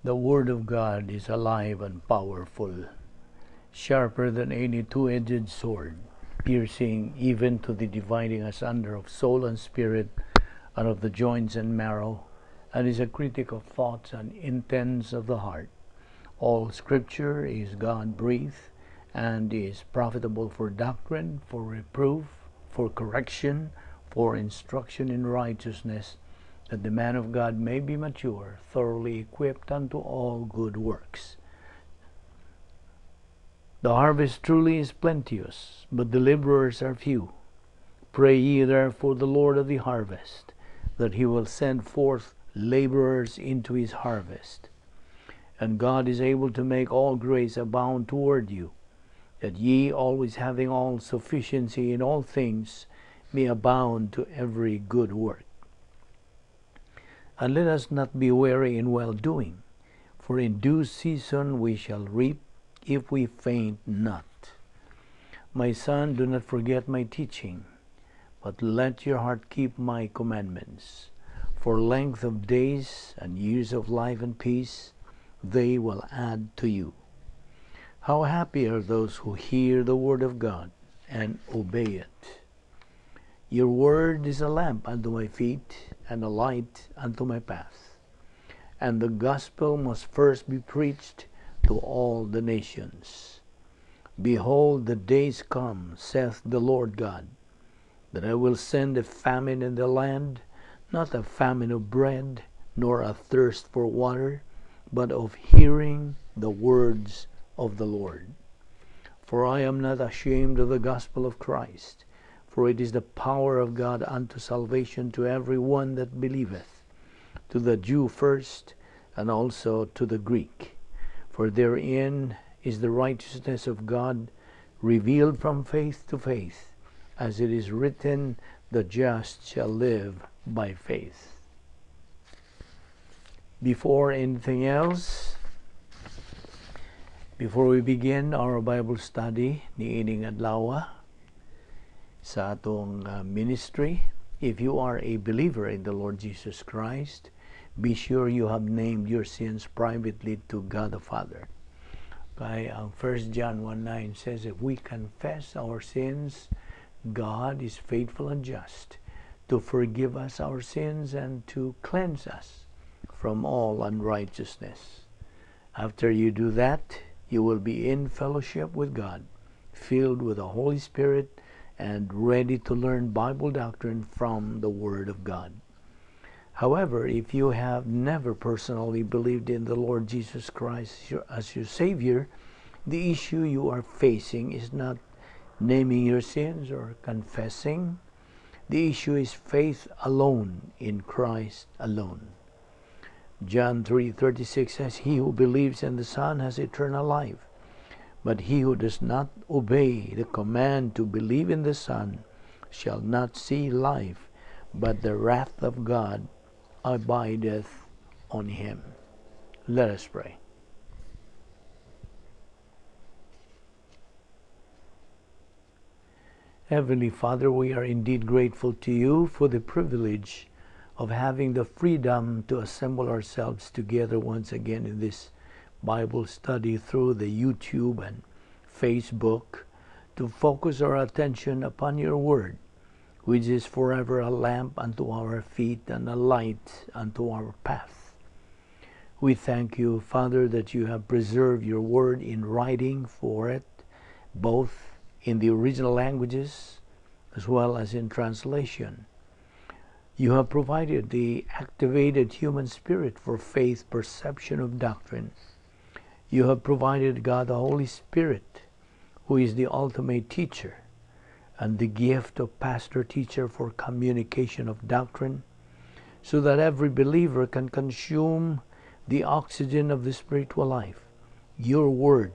The Word of God is alive and powerful, sharper than any two-edged sword, piercing even to the dividing asunder of soul and spirit, and of the joints and marrow, and is a critic of thoughts and intents of the heart. All Scripture is God-breathed, and is profitable for doctrine, for reproof, for correction, for instruction in righteousness, that the man of God may be mature, thoroughly equipped unto all good works. The harvest truly is plenteous, but the laborers are few. Pray ye therefore the Lord of the harvest, that he will send forth laborers into his harvest. And God is able to make all grace abound toward you, that ye, always having all sufficiency in all things, may abound to every good work. And let us not be weary in well-doing, for in due season we shall reap if we faint not. My son, do not forget my teaching, but let your heart keep my commandments. For length of days and years of life and peace they will add to you. How happy are those who hear the word of God and obey it. Your word is a lamp unto my feet and a light unto my path. And the gospel must first be preached to all the nations. Behold, the days come, saith the Lord God, that I will send a famine in the land, not a famine of bread, nor a thirst for water, but of hearing the words of the Lord. For I am not ashamed of the gospel of Christ, for it is the power of God unto salvation to every one that believeth, to the Jew first, and also to the Greek. For therein is the righteousness of God revealed from faith to faith, as it is written, the just shall live by faith. Before anything else, before we begin our Bible study niining adlaw sa atong ministry, if you are a believer in the Lord Jesus Christ, be sure you have named your sins privately to God the Father. Kay ang 1 John 1:9 says, if we confess our sins, God is faithful and just to forgive us our sins and to cleanse us from all unrighteousness. After you do that, you will be in fellowship with God, filled with the Holy Spirit, and ready to learn Bible doctrine from the Word of God. However, if you have never personally believed in the Lord Jesus Christ as your Savior, the issue you are facing is not naming your sins or confessing. The issue is faith alone in Christ alone. John 3:36 says, he who believes in the Son has eternal life. But he who does not obey the command to believe in the Son shall not see life, but the wrath of God abideth on him. Let us pray. Heavenly Father, we are indeed grateful to you for the privilege of having the freedom to assemble ourselves together once again in this Bible study through the YouTube and Facebook, to focus our attention upon your word, which is forever a lamp unto our feet and a light unto our path. We thank you, Father, that you have preserved your word in writing for it, both in the original languages as well as in translation. You have provided the activated human spirit for faith perception of doctrine. You have provided God the Holy Spirit, who is the ultimate teacher, and the gift of pastor-teacher for communication of doctrine, so that every believer can consume the oxygen of the spiritual life, your word,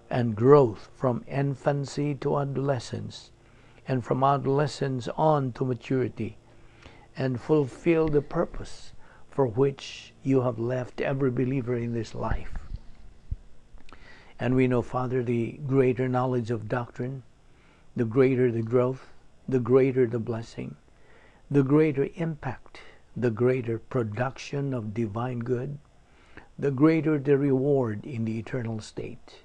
and growth from infancy to adolescence, and from adolescence on to maturity, and fulfill the purpose for which you have left every believer in this life. And we know, Father, the greater knowledge of doctrine, the greater the growth, the greater the blessing, the greater impact, the greater production of divine good, the greater the reward in the eternal state.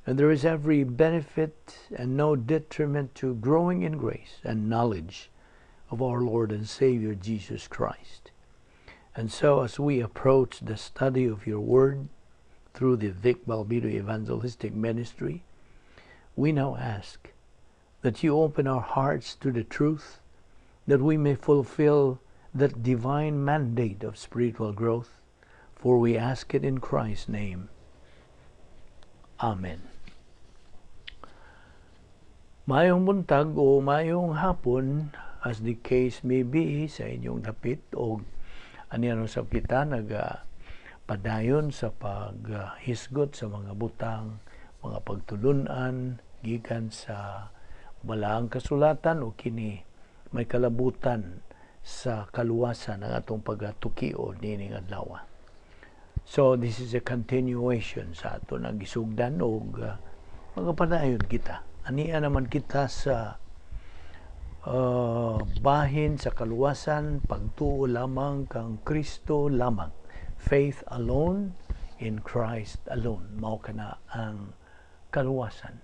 And there is every benefit and no detriment to growing in grace and knowledge of our Lord and Savior Jesus Christ. And so, as we approach the study of your word through the Vic Balbido Evangelistic Ministry, we now ask that you open our hearts to the truth, that we may fulfill that divine mandate of spiritual growth, for we ask it in Christ's name. Amen. Maayong buntag o maayong hapon, as the case may be, sa inyong dapit, o aniya sab kita naga padayon sa paghisgot sa mga butang, mga pagtulunan gikan sa Balaang Kasulatan o kini may kalabutan sa kaluwasan ng atong pagatukio niining adlaw. So this is a continuation sa ato nga gisugdan og magapadayon kita. Ania naman kita sa bahin sa kaluwasan, pagtuo lamang kang Kristo lamang. Faith alone in Christ alone. Mao kana ang kaluwasan.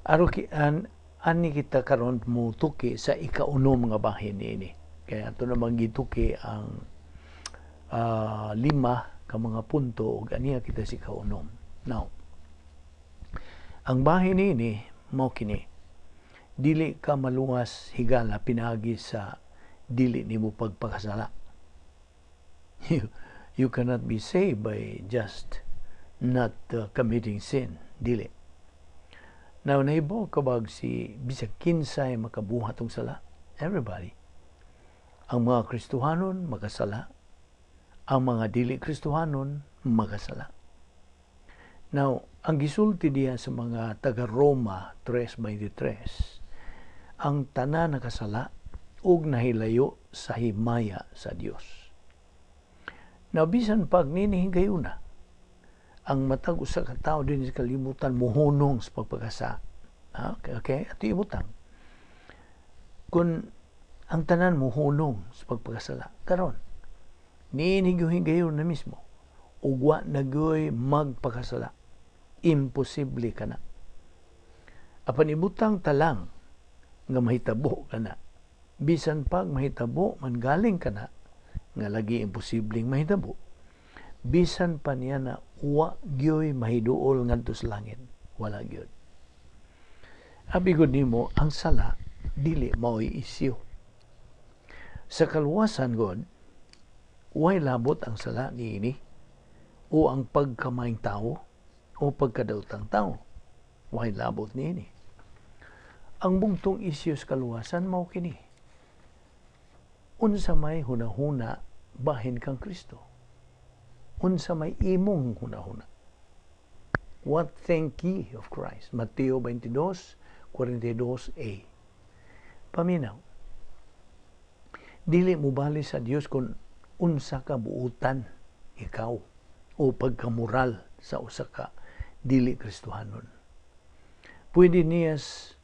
Aro ki an ani kita karon mutuki sa ikaunom nga bahin niini. Kaya ato namang gituki ang lima ka mga punto ug aniya kita sa ikaunom. Now, ang bahin niini mao kini: dili ka maluwas higala pinaagi sa dili nimo pagpakasala. You cannot be saved by just not committing sin. Dili. Now, nahibaw ka bag si bisag kinsay makabuhat og sala? Everybody. Ang mga Kristohanon makasala. Ang mga dili Kristohanon makasala. Now, ang gisulti diya sa mga taga Roma 3:23, ang tanan nakasala ug nahilayo sa himaya sa Dios. Now, bisan pag nini higayuna, ang matag usa ka tawo din sa kalibutan mohunong sa pagpakasala. Okay, ato ibutang. Kung ang tanan mohunong sa pagpakasala, karon niini higayon na mismo, ug wa na gyoy magpakasala. Imposible kana. Apan ibutang talang nga mahitabo kana. Bisan pag mahitabo man galing kana nga lagi imposibleng mahitabo. Bisan pa niya na wa gyoy mahiduol ngadto sa langit. Wala gyud. Abi gud nimo, ang sala dili mao'y isyu. Sa kaluwasan god, way labot ang sala niini o ang pagkamaayong tao o pagkadaotang tao. Way labot niini. Ang bugtong isyu sa kaluwasan mao kini: unsa may hunahuna bahin kang Kristo? Unsa may imong hunahuna? What think ye of Christ? Mateo 22:42a. Paminaw. Dili mo bali sa Dios kung unsa ka buutan ikaw o pagkamoral sa usa ka dili Kristohanon. Pwede niyas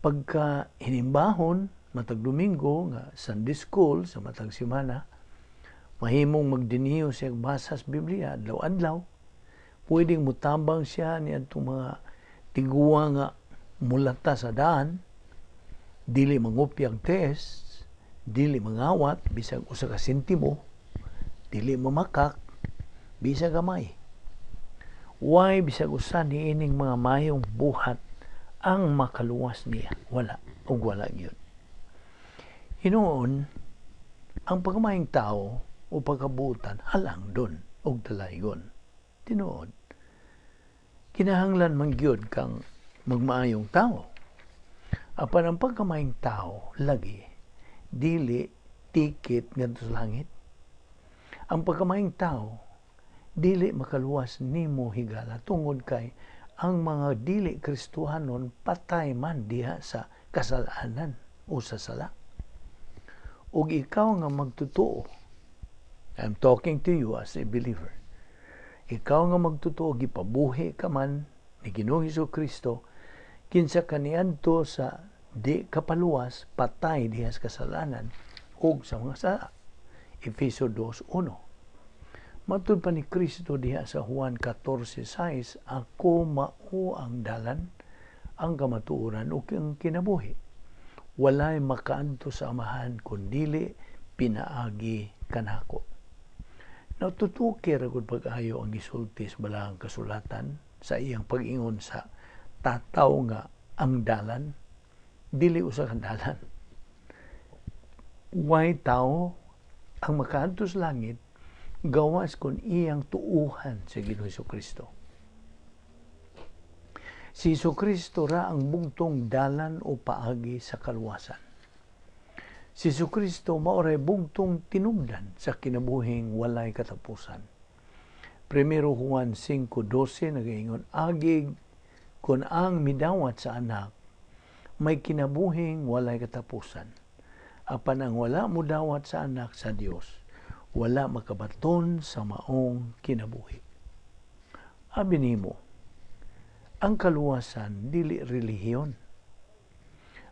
pagka hinimbahon matag Domingo nga Sunday school sa matag semana, mahimong magdiniyo siya basa sa Biblia adlaw-adlaw, pwedeng mutabang siya ni adtong mga tiguwa nga mulata sa daan, dili mangopyag test, dili mangawat bisag usa ka sentimo, dili mamakak bisag gamay. Way bisag usa niining mga mayong buhat ang makaluwas niya. Wala ug wala gyud. Hinuon, ang pagkamaayong tao o pagkabuotan halangdon og dalaygon. Tinuod. Kinahanglan man gyud kang magmaayong tao. Apan ang pagkamaayong tao lagi dili ticket ngadto sa langit. Ang pagkamaayong tao dili makaluwas nimo higala tungod kay ang mga dili Kristohanon patay man diha sa kasalanan o sa sala. Ug ikaw nga magtotoo, I'm talking to you as a believer. Ikaw nga magtotoo, gipabuhi ka man ni Ginoong Hesus Kristo, kinsa kaniadto sa di kapaluwas, patay diha sa kasalanan ug sa mga sala. Efeso 2:1. Matud pa ni Kristo diha sa Juan 14:6, "Ako mao ang dalan, ang kamatuoran ug ang kinabuhi. Walay makaadto sa Amahan kun dili pinaagi kanako." Now, tutuki ra gud pag-ayo ang gisulti sa Balaang Kasulatan sa iyang pag-ingon sa tataw nga ang dalan, dili usa ka dalan. Way tao ang makaadto sa langit gawas kon iyang tuuhan sa Ginoong Kristo. Si Kristo ra ang bugtong dalan o paagi sa kaluwasan. Si Kristo mao ray bugtong tinubdan sa kinabuhing walay katapusan. 1 Juan 5:12 nagaingon, "Agig kon ang midawat sa Anak may kinabuhing walay katapusan. Apan ang wala modawat sa Anak sa Dios, wala makabaton sa maong kinabuhi." Abi nimo, ang kaluwasan dili relihiyon.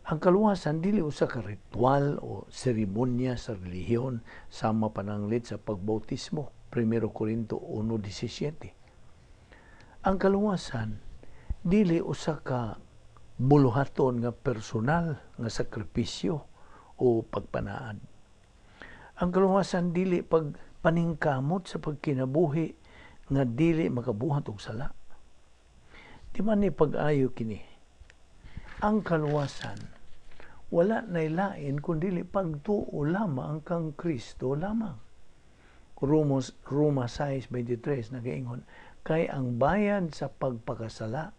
Ang kaluwasan dili usa ka ritual o seremonya sa relihiyon sama pananglit sa pagbautismo. 1 Corinto 1:17. Ang kaluwasan dili usa ka buluhaton nga personal nga sakripisyo o pagpanaad. Ang kaluwasan dili pagpaningkamot sa pagkinabuhi nga dili makabuhat og sala. Di man ni pag-ayo kini. Ang kaluwasan wala nay lain kundi pagtuo lamang kang Kristo lamang. Roma 6:23 nagaingon, "Kay ang bayad sa pagpakasala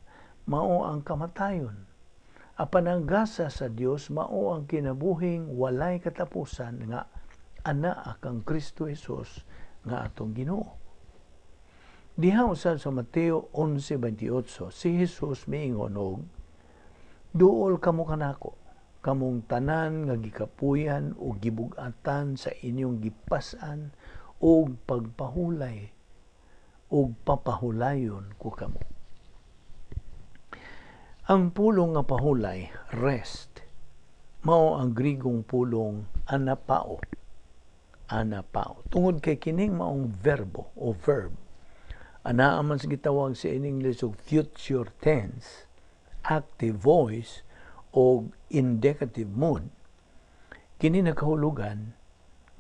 mao ang kamatayon. Apan ang gasa sa Dios mao ang kinabuhing walay katapusan nga anaa kang Kristo Jesus nga atong Ginoo." Diha usab sa Mateo 11:28, si Jesus miingon og, "Duol kamo kanako, kamong tanan nga gikapuyan o gibug-atan sa inyong gipas-an og pagpahulay, og papahulayon ko kamo." Ang pulong nga pahulay, rest, mao ang Grigong pulong anapao. Anapao. Tungod kay kining maong verbo o verb, anaa man sa gitawag sa in English og future tense, active voice o indicative mood, kini nakahulugan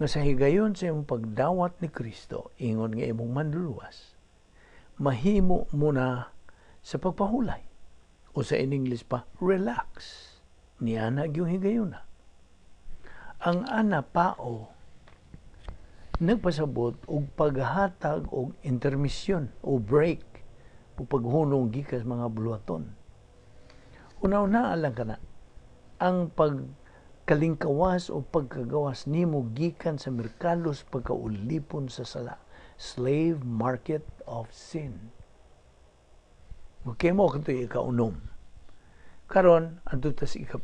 nga sa higayon sa imong pagdawat ni Kristo, ingon nga imong manluluwas, mahimo mo na sa pagpahulay. O sa in English pa, relax. Niana yung higayon na. Ang anapao nagpasabot og paghatag og intermission o break o paghunong gikas mga buluhaton. Una-una lang kana ang pagkalingkawas o pagkagawas nimo gikan sa merkados pagkaulipon sa sala, slave market of sin. Okay mo kadto ikaunom. Karon adto ta sa 7.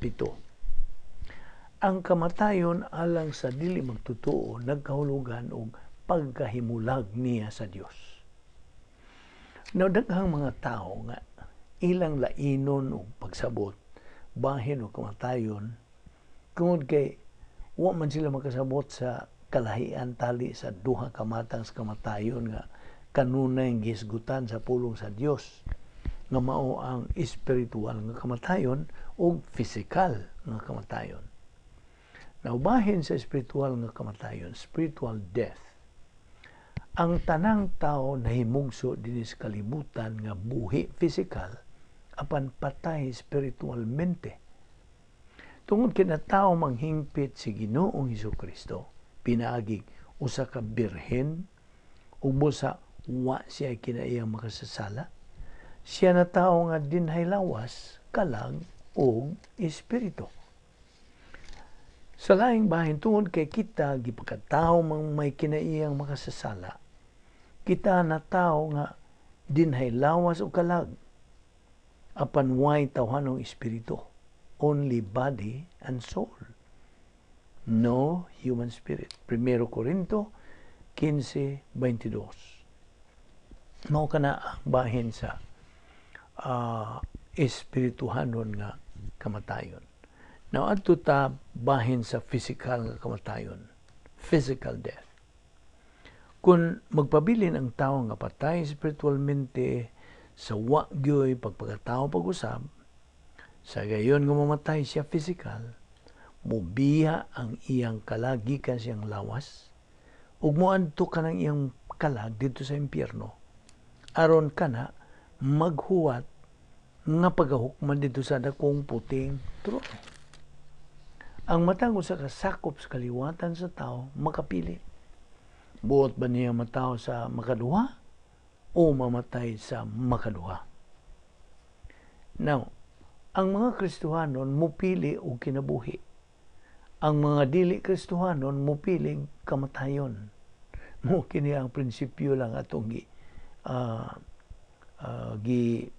Ang kamatayon alang sa dili magtotoo nagkahulugan og pagkahimulag niya sa Dios. Now, daghang mga tao nga ilang lainon og pagsabot bahin og kamatayon tungod kay wa man sila makasabot sa kalahian tali sa duha ka matang sa kamatayon nga kanunay gihisgutan sa pulong sa Dios, nga mao ang espiritual nga kamatayon o physical nga kamatayon. Naubahin sa espiritual nga kamatayon, spiritual death, ang tanang tao nahimugso dinhi sa kalibutan nga buhi physical apan patay spiritualmente. Tungod kay natawo manghingpit si Ginoong Hesus Kristo pinaagi usa ka birhen ug busa wa siya kinaiyang makasasala, siya na tao nga dinhay lawas, kalag ug espiritu. Sa laing bahin, tungod kay kita gipakatawo mang may kinaiyang makasasala, kita na tao nga dinhay lawas o kalag, apan way tawhanong espiritu, only body and soul, no human spirit. 1 Corinto 15:22. Mao kana ang bahin sa espirituhanon nga kamatayon. Now, adto ta bahin sa physical nga kamatayon, physical death. Kung magpabilin ang tao nga patay spiritualmente sa wa gyoy pagpagatawo pag-usab, sa gayon nga mamatay siya physical, mubiya ang iyang kalag gikan siyang lawas, ug moadto kanang iyang kalag didto sa impyerno. Aron kana maghuwat nga pagahukman didto sa dakong puting trono. Ang matag usa ka sakop sa kaliwatan sa tao makapili. Buot ba niya matawo sa makaduha o mamatay sa makaduha? Now, ang mga Kristohanon mupili og kinabuhi. Ang mga dili Kristohanon mupili kamatayon. Mo kini ang prinsipyo lang atong gi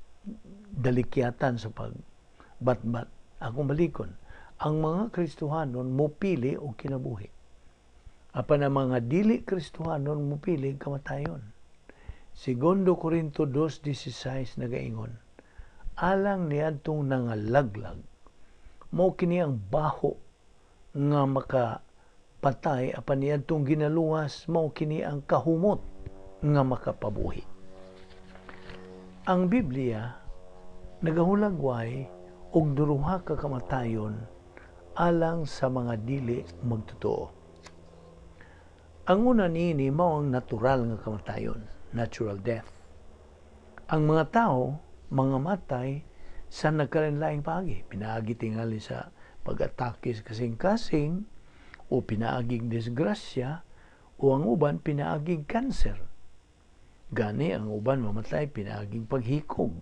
dalikyatan sa pagbatbat. Akong balikon, ang mga Kristohanon mupili og kinabuhi. Apan ang mga dili Kristohanon mupili kamatayon. Segundo Corinto 2:16 nagaingon, alang niadtong nangalaglag, mao kini ang baho nga makapatay, apan niadtong ginaluwas, mao kini ang kahumot nga makapabuhi. Ang Biblia nagahulagway og duruha ka kamatayon alang sa mga dili magtotoo. Ang una niini mao ang natural nga kamatayon, natural death. Ang mga tao mga matay sa nagkalain-laing paagi, pinaagi tingali sa pag-atake sa kasing-kasing o pinaagig disgrasya o ang uban pinaagig kanser. Gani ang uban mamatay pinaagig paghikog.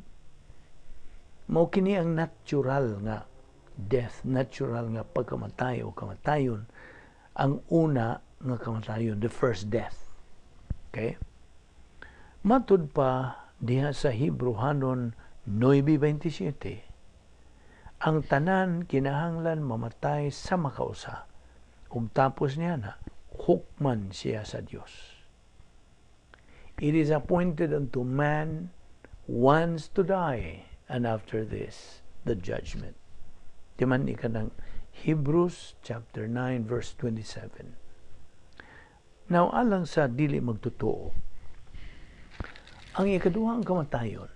Mao kini ang natural nga death, natural nga pagkamatay o kamatayon, ang una nga kamatayon, the first death. Okay? Matud pa diha sa Hebreohanon 9:27, ang tanan kinahanglan mamatay sa makausa, ug tapos niya na hukman siya sa Dios. It is appointed unto man once to die, and after this, the judgment. Di man ni kanang Hebrews chapter 9 verse 27. Now, alang sa dili magtotoo, ang ikaduhang kamatayon,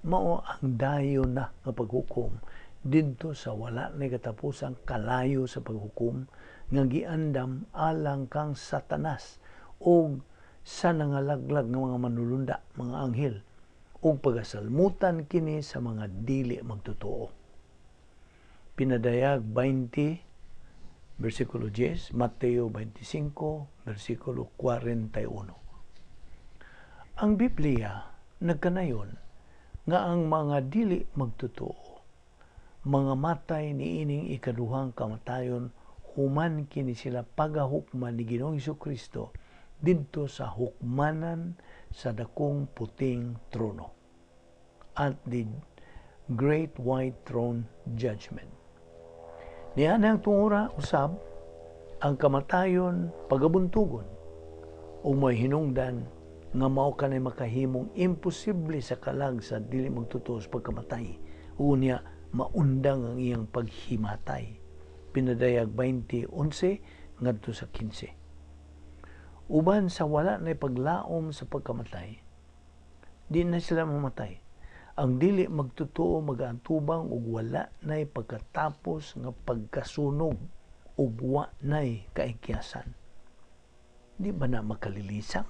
mao ang dayon na nga paghukom didto sa wala na katapusang kalayo sa paghukom nga giandam alang kang Satanas og sa nangalaglag nga mga manulunda, mga anghel, ug pagasalmutan kini sa mga dili magtotoo. Pinadayag 20 versikulo 10, Mateo 25 versikulo 41. Ang Biblia nagkanayon nga ang mga dili magtotoo mga matay niining ikaduhang kamatayon human kini sila pagahukman ni Ginoong Kristo didto sa hukmanan sa dakong puting trono, at the Great White Throne Judgment. Niya ang tungura usab ang kamatayon pagabuntugon ug may hinungdan nga mao kanay makahimong imposible sa kalag sa dili magtotoo sa pagkamatay. Unya maundang ang iyang paghimatay. Pinadayag 20:11 ngadto sa 15. Uban sa wala na paglaom sa pagkamatay, di na sila mamatay. Ang dili magtotoo magaantubang ug wala nay pagkatapos nga pagkasunog ug wa nay kaikyasan. Di ba na makalilisang?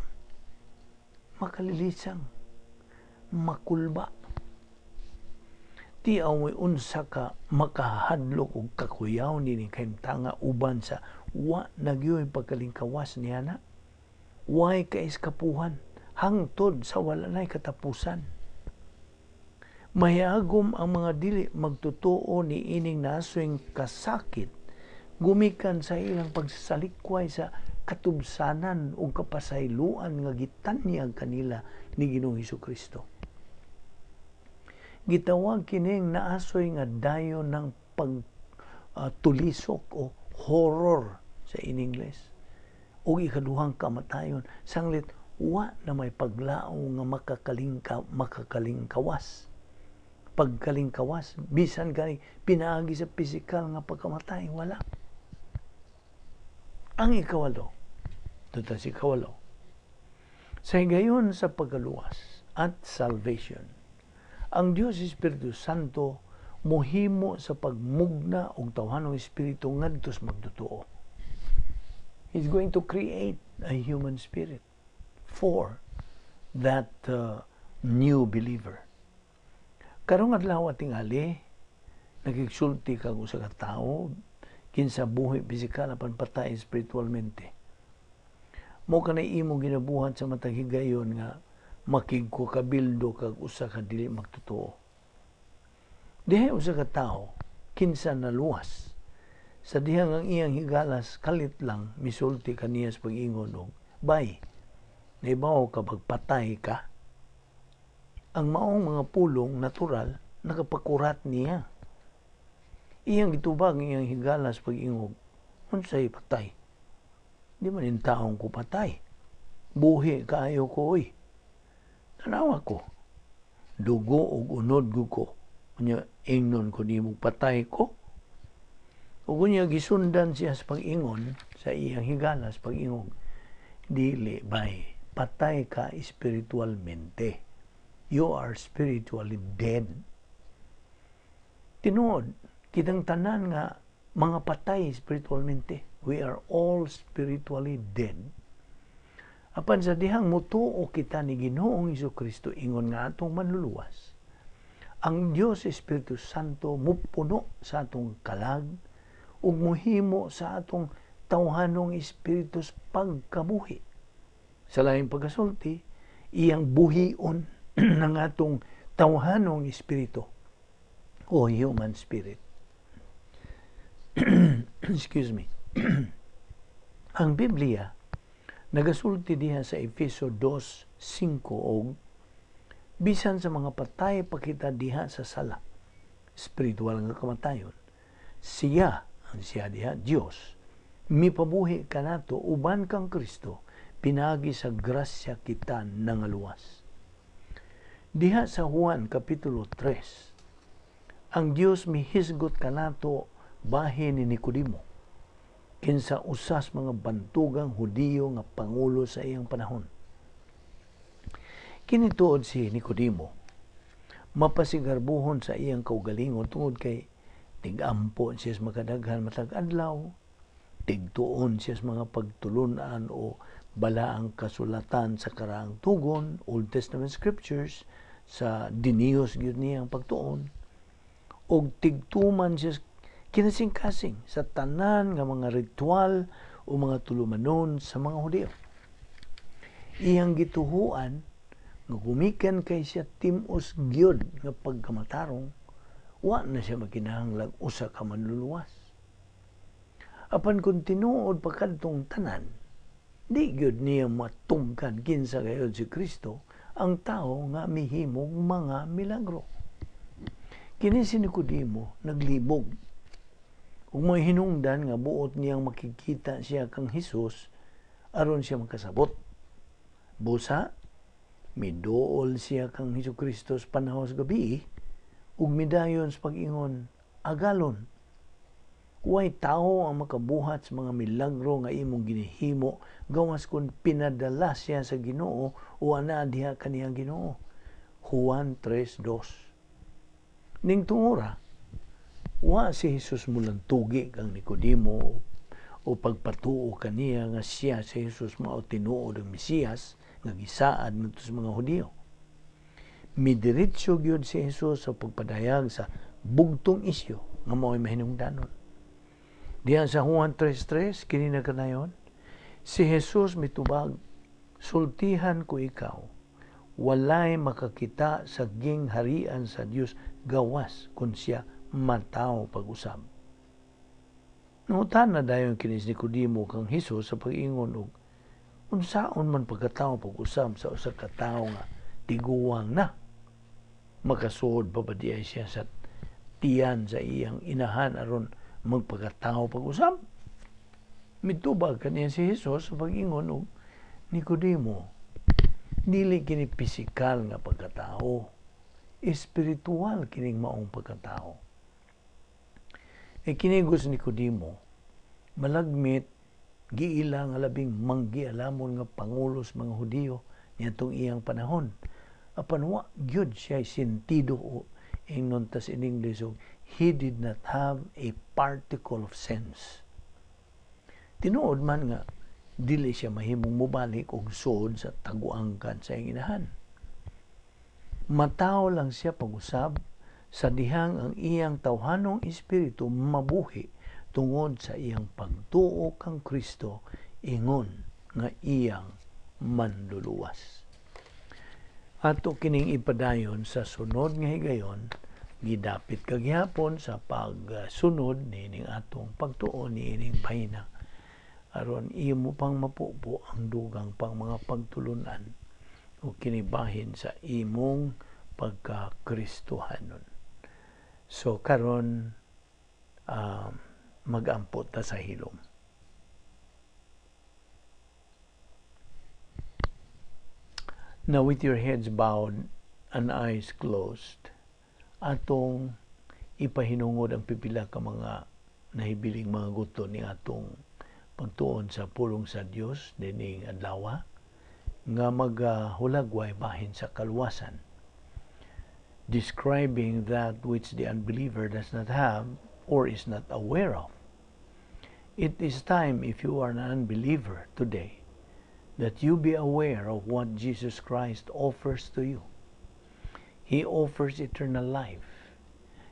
Makalilisang. Makulba. Ti amoy unsa ka makahadlok og kakuyaw nini kahimtanga uban sa wa nagyoy pagkalingkawas niya na. Way kaiskapuhan hangtod sa wala nay katapusan. Mahiagom ang mga dili magtotoo ni ining naswing kasakit gumikan sa ilang pagsalikway sa katubsanan o kapasayloan nga gitanyag kanila ni Ginoong Hesukristo. Gitawag kining naasoy nga dayon ng pagtulisok o horror sa in English o ikaduhang kamatayon sanglit wa na may paglao nga makakalingkawas. Pagkalingkawas bisan gani pinaagi sa pisikal nga pagkamatay, wala. Ang ikawalo, tuta si ikawalo, Sa higayon sa pagkaluwas at salvation, ang Dios Espiritu Santo mohimo sa pagmugna og tawhanong espiritu ngadto sa magtotoo. He's going to create a human spirit for that new believer. Karong adlaw, tingali, nagigsulti kag usa ka tawo kinsa buhi pisikal apan patay espiritualmente. Mao kanay imong ginabuhat sa matag higayon nga makigkukabildo kag usa ka dili magtotoo. Dihay usa ka tawo kinsa naluwas sa dihang ang iyang higalas kalit lang misulti kaniya sa pag-ingon og, "Bay, naibaw ka pagpatay ka?" Ang maong mga pulong natural nakapakurat niya. Iyang gitubag ang iyang higalas pag-ingog, "Unsay patay? Di man intaon ko patay. Buhi kaayo ko oy. Tanawa ko. Dugo ug unod gud ko. Unya ingnon ko nimo patay ko?" Ug unya gisundan siya sa pag-ingon sa iyang higalas pag-ingog, "Dili bay, patay ka espiritualmente. You are spiritually dead." Tinuod, kitang tanan nga mga patay spiritualmente. We are all spiritually dead. Apan sa dihang mutuo kita ni Ginoong Kristo ingon nga atong manluluwas, ang Dios Espiritu Santo mupuno sa atong kalag ug muhimo sa atong tawhanong espiritu pagkabuhi. Sa laing pagkasulti, iyang buhion ng atong tawhanong espiritu o human spirit. Excuse me. Ang Biblia nagasulti diha sa Efeso 2:5 og bisan sa mga patay pa kita diha sa sala, spiritual nga kamatayon, siya, ang siya diha, Dios, mipabuhi kanato uban kang Kristo, pinaagi sa grasya kita nangaluwas. Diha sa Juan Kapitulo 3, ang Dios mihisgot kanato bahin ni Nicodemo, kinsa usas mga bantugang Hudiyo nga pangulo sa iyang panahon. Kini tuod si Nicodemo, mapasigarbuhon sa iyang kaugalingon tungod kay tig-ampo siya sa makadaghan matag adlaw, tigtuon siya sa mga pagtulunan o balaang kasulatan sa Karaang Tugon, Old Testament Scriptures, sa diniyos gyud niyang pagtuon, og tigtuman siya kinasing-kasing sa tanan nga mga ritual o mga tulumanon sa mga Hudiyo. Iyang gituhuan nga gumikan kay siya tim-os gyud nga pagkamatarong, wa na siya makinahanglag usa ka manluluwas. Apan kung tinuod pa kadtong tanan, di gyud niya matungkan kinsa gayud si Kristo, ang tao nga mihimog mga milagro. Kini si Nicodemo naglibog ug may hinungdan nga buot niyang makikita siya kang Hesus aron siya makasabot. Busa, miduol siya kang Hesus Kristo sa panahon sa gabi ug midayon sa pag-ingon, "Agalon, way tao ang makabuhat sa mga milagro nga imong ginihimo gawas kung pinadala siya sa Ginoo o anaa diha kaniyang Ginoo." Juan 3:2. Ning tungura, wa si Jesus mulantugi kang Nicodemo o pagpatuo kaniya nga siya si Jesus mao tinuod ang Mesiyas nga gisaad ngadto sa mga Hudiyo. Midiretso gyud si Jesus sa pagpadayag sa bugtong isyu nga mao'y mahinungdanon. Diyan sa Juan 3:3, kini na kanayon, si Jesus mitubag, "Sultihan ko ikaw, walay makakita sa gingharian sa Dios gawas kung siya matawo pag-usab." Nangutana dayon kini si Nicodemo kang Hesus sa pag-ingon og, "Unsaon man pagkatawo pag-usab sa usa ka tawo nga tiguwang na? Makasuod pa ba diay siya sa tiyan sa iyang inahan aron magpagkatawo pag-usab?" Mitubag kaniya si Hesus sa pag-ingon og, "Nicodemo, dili kini pisikal nga pagkatao, espiritual kining maong pagkatao." E kinigos Nicodemo, malagmit giila nga labing manggialamon nga pangulo sa mga Hudiyo niadtong iyang panahon. Apan wa gyud siya sentido o ingnon tas in English, so he did not have a particle of sense. Tinuod man nga dili siya mahimong mobalik og suod sa taguangkan sa iyang inahan. Matawo lang siya pag-usab sa dihang ang iyang tawhanong espiritu mabuhi tungod sa iyang pagtuo kang Kristo ingon nga iyang manluluwas. Ato kining ipadayon sa sunod nga higayon, gidapit kagihapon sa pagsunod niining atong pagtuon niining bahina, aron imo pang mapupo ang dugang pang mga pagtulunan o kinibahin sa imong pagka-Kristohanon. So karon magampo ta sa hilom. Now with your heads bowed and eyes closed, atong ipahinungod ang pipila ka mga nahibiling mga guto ni atong pagtuon sa pulong sa Dios dining adlaw nga magahulagway bahin sa kaluwasan, describing that which the unbeliever does not have or is not aware of. It is time, if you are an unbeliever today, that you be aware of what Jesus Christ offers to you. He offers eternal life.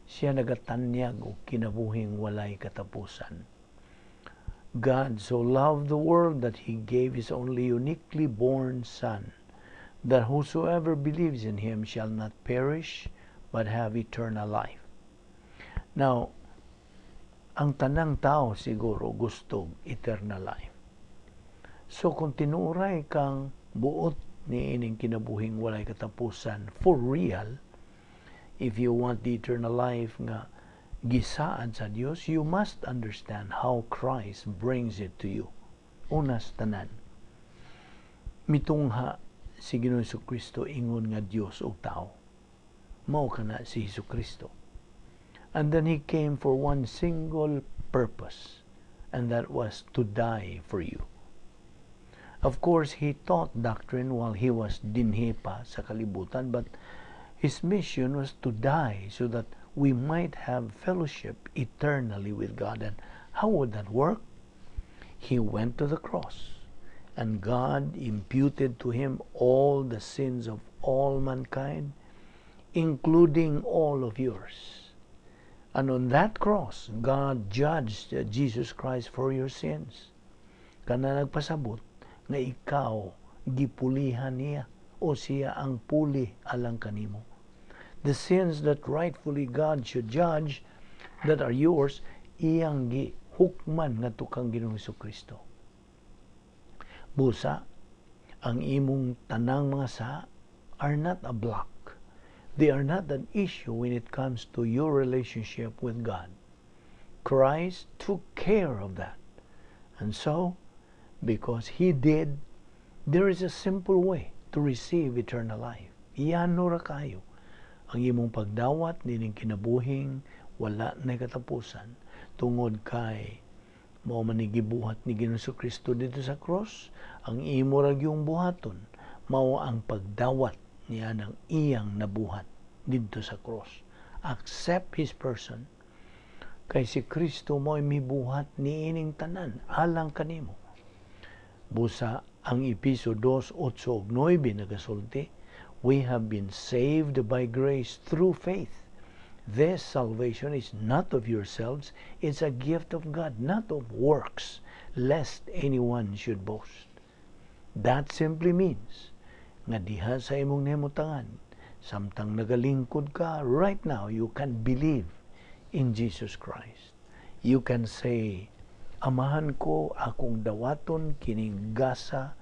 Siya nagatanyag og kinabuhing walay katapusan. God so loved the world that He gave His only uniquely born Son, that whosoever believes in Him shall not perish, but have eternal life. Now, ang tanang tao siguro gusto eternal life. So kung tinuoray kang buot ni ining kinabuhing walay katapusan for real, if you want the eternal life nga gisaad sa Dios, you must understand how Christ brings it to you. Unas tanan, mitungha si Ginoong Kristo ingon nga Dios ug tao. Mao kana si Hesus Kristo. And then He came for one single purpose, and that was to die for you. Of course, He taught doctrine while He was dinhi pa sa kalibutan, but His mission was to die so that we might have fellowship eternally with God. And how would that work? He went to the cross, and God imputed to Him all the sins of all mankind, including all of yours. And on that cross, God judged Jesus Christ for your sins. Kana nagpasabot nga ikaw gipulihan niya o siya ang puli alang kanimo. The sins that rightfully God should judge that are yours, iyang gihukman ngadto kang Ginoong Kristo. Busa, ang imong tanang mga sa are not a block. They are not an issue when it comes to your relationship with God. Christ took care of that. And so, because He did, there is a simple way to receive eternal life. Iyano ra kayo ang imong pagdawat nining kinabuhing wala na katapusan tungod kay mao man ni gibuhat ni Ginoong Kristo dito sa cross. Ang imo ra gyung buhaton mao ang pagdawat niya ng iyang nabuhat didto sa cross. Accept His person, kay si Kristo mo'y mibuhat niining tanan alang kanimo. Busa ang Episo 2:8-9 nagasulti, we have been saved by grace through faith. This salvation is not of yourselves, it's a gift of God, not of works, lest anyone should boast. That simply means nga diha sa imong nahimutangan, samtang nagalingkod ka right now, you can believe in Jesus Christ. You can say, "Amahan ko, akong dawaton kining gasa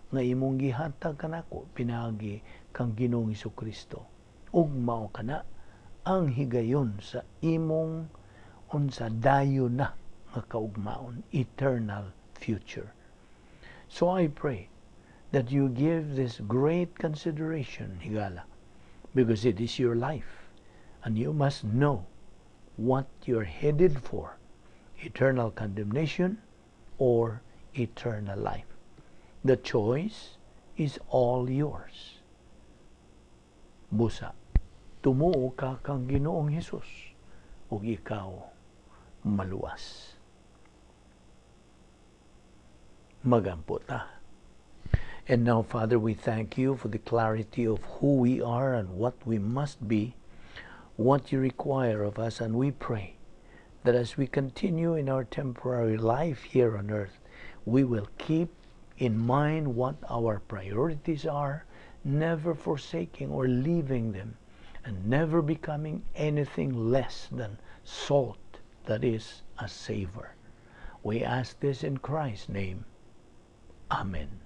nga imong gihatag kanako pinaagi kang Ginoong Kristo." Ug mao kana ang higayon sa imong unsa dayon na nga kaugmaon, eternal future. So I pray that you give this great consideration, higala, because it is your life and you must know what you're headed for, eternal condemnation or eternal life. The choice is all yours. Busa, tumuo ka kang Ginoong Hesus ug ikaw maluwas. Magampo ta. And now, Father, we thank you for the clarity of who we are and what we must be, what you require of us, and we pray that as we continue in our temporary life here on earth, we will keep in mind what our priorities are, never forsaking or leaving them, and never becoming anything less than salt that is a savor. We ask this in Christ's name. Amen.